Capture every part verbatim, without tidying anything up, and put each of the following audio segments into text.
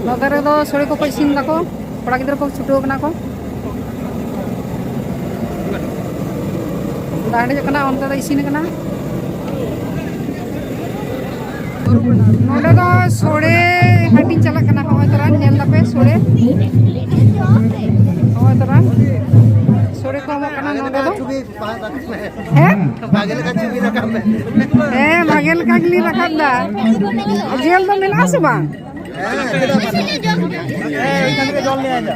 ᱱᱚᱛᱮ ᱨᱮᱫᱚ ᱥᱳᱲᱮ ᱠᱚᱠᱚ ᱤᱥᱤᱱ ᱫᱟᱠᱚ, ᱠᱚᱲᱟ ᱜᱤᱫᱽᱨᱟᱹ ᱠᱚ ᱪᱷᱩᱴᱟᱹᱣ ᱠᱟᱱᱟ ᱠᱚ᱾ ᱫᱟᱜ ᱦᱮᱰᱮᱡᱚᱜ ᱠᱟᱱᱟ, ᱚᱱᱛᱮ ᱫᱚ ᱤᱥᱤᱱ ᱠᱟᱱᱟ᱾ ᱱᱚᱰᱮ ᱫᱚ ᱥᱳᱲᱮ ᱦᱟᱹᱴᱤᱧ ᱪᱟᱞᱟᱜ ᱠᱟᱱᱟ᱾ ᱦᱚᱸᱜᱼᱚᱭ ᱛᱚᱨᱟ ᱧᱮᱞ ᱫᱟᱯᱮ ᱥᱳᱲᱮ, ᱦᱚᱸᱜᱼᱚᱭ ᱛᱚᱨᱟ ᱥᱳᱲᱮ ᱠᱚ ᱮᱢᱚᱜ ᱠᱟᱱᱟ ᱱᱚᱰᱮ ᱫᱚ᱾ ᱦᱮᱸ? ᱦᱮᱸ, ᱵᱷᱟᱜᱮ ᱞᱮᱠᱟ ᱜᱮᱞᱤᱧ ᱨᱟᱠᱟᱵ ᱫᱟ᱾ ᱡᱮᱞ ᱫᱚ ᱢᱮᱱᱟᱜᱼᱟ ᱥᱮ ᱵᱟᱝ?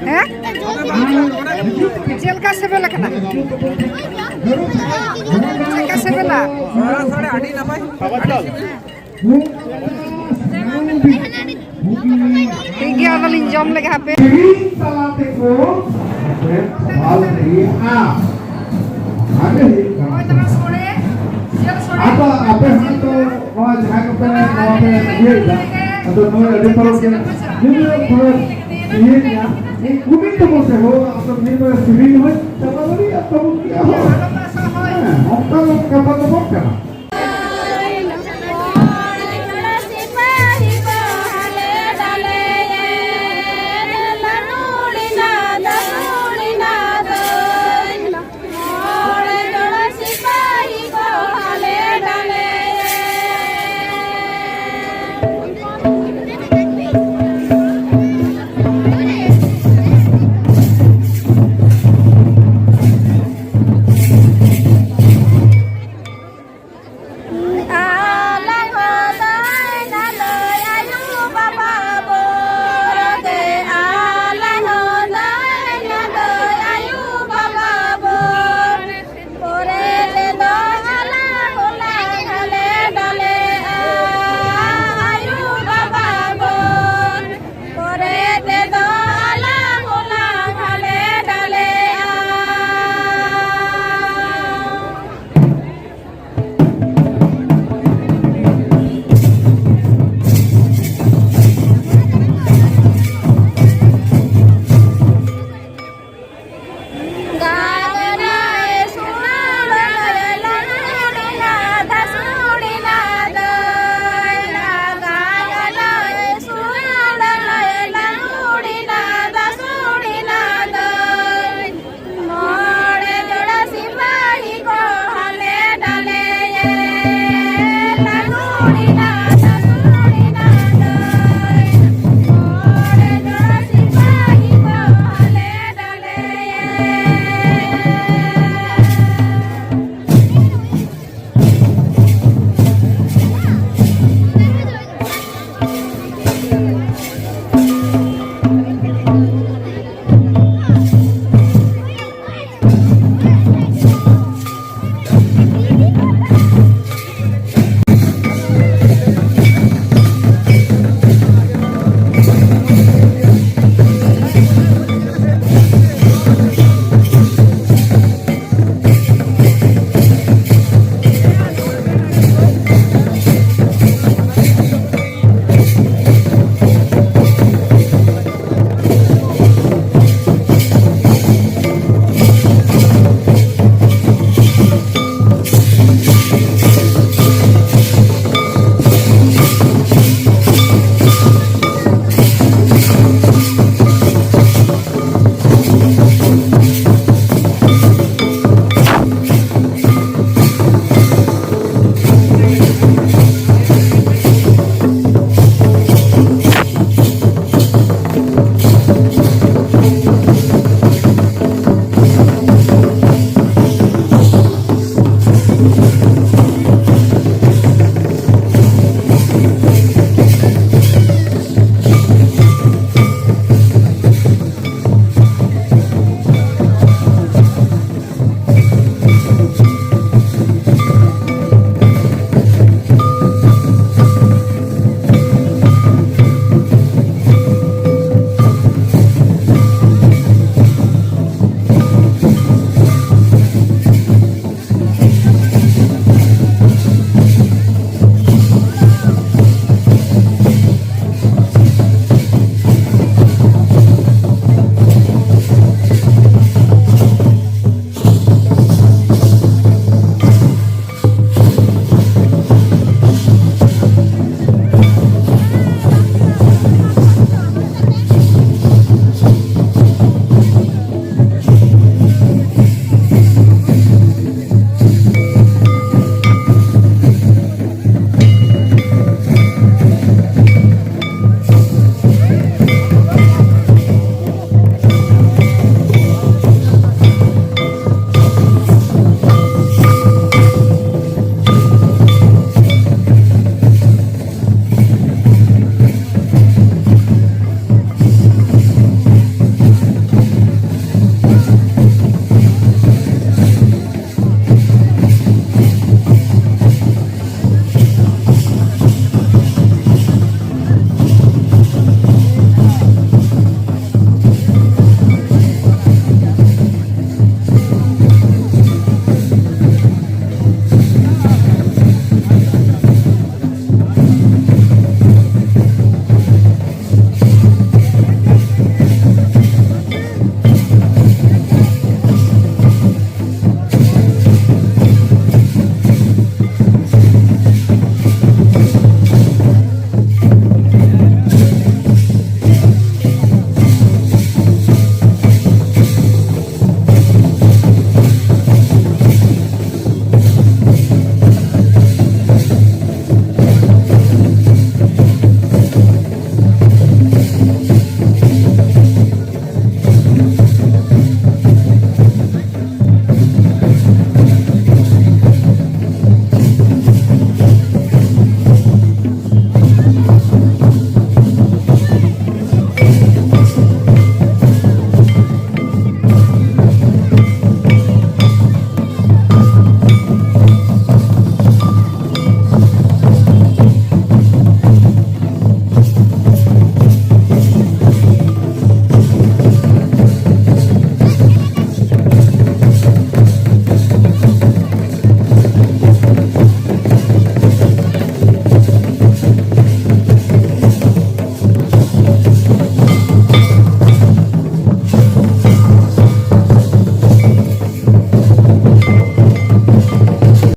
ᱦᱮᱸ? ᱪᱮᱫ ᱞᱮᱠᱟ ᱥᱤᱵᱤᱞ ᱟᱠᱟᱱᱟ? ᱪᱮᱫ ᱞᱮᱠᱟ ᱥᱤᱵᱤᱞᱟ? ᱴᱷᱤᱠ ᱜᱮᱭᱟ, ᱟᱫᱚᱞᱤᱧ ᱡᱚᱢ ᱞᱮᱜᱮ ᱦᱟᱯᱮ᱾ ᱠᱤᱨᱤᱧ ᱛᱟᱞᱟ ᱛᱮᱠᱚ ᱥᱟᱞᱟᱣ ᱫᱟᱲᱮᱭᱟᱜᱼᱟ᱾ ᱚᱱᱟ ᱜᱮ ᱦᱩᱭᱩᱜ ᱠᱟᱱᱟ᱾ ᱟᱫᱚ ᱟᱯᱮ ᱦᱚᱸ ᱛᱚ ᱱᱚᱣᱟ ᱡᱟᱦᱟᱸ ᱠᱚᱯᱮ ᱱᱚᱣᱟ ᱯᱮ ᱤᱭᱟᱹᱭᱮᱫᱟ, ᱟᱫᱚ ᱱᱚᱣᱟ ᱟᱹᱰᱤ ᱯᱚᱨᱚᱵᱽ ᱜᱮ ᱱᱤᱱᱟᱹᱜ ᱯᱚᱨᱚᱵᱽ ᱤᱭᱟᱹᱭᱮᱫᱟ, ᱩᱱᱤ ᱛᱟᱵᱚ ᱥᱮ ᱦᱚᱲ, ᱟᱫᱚ ᱱᱤᱭᱟᱹ ᱵᱟᱨ ᱥᱮᱨᱮᱧ ᱦᱚᱸ ᱪᱟᱵᱟ ᱫᱟᱲᱮᱭᱟᱜᱼᱟ ᱛᱟᱵᱚᱱ ᱜᱮᱭᱟ ᱦᱚᱲ᱾ ᱦᱮᱸ, ᱚᱱᱠᱟ ᱫᱚ ᱠᱟᱛᱷᱟ ᱫᱚ ᱵᱟᱝ ᱠᱟᱱᱟ᱾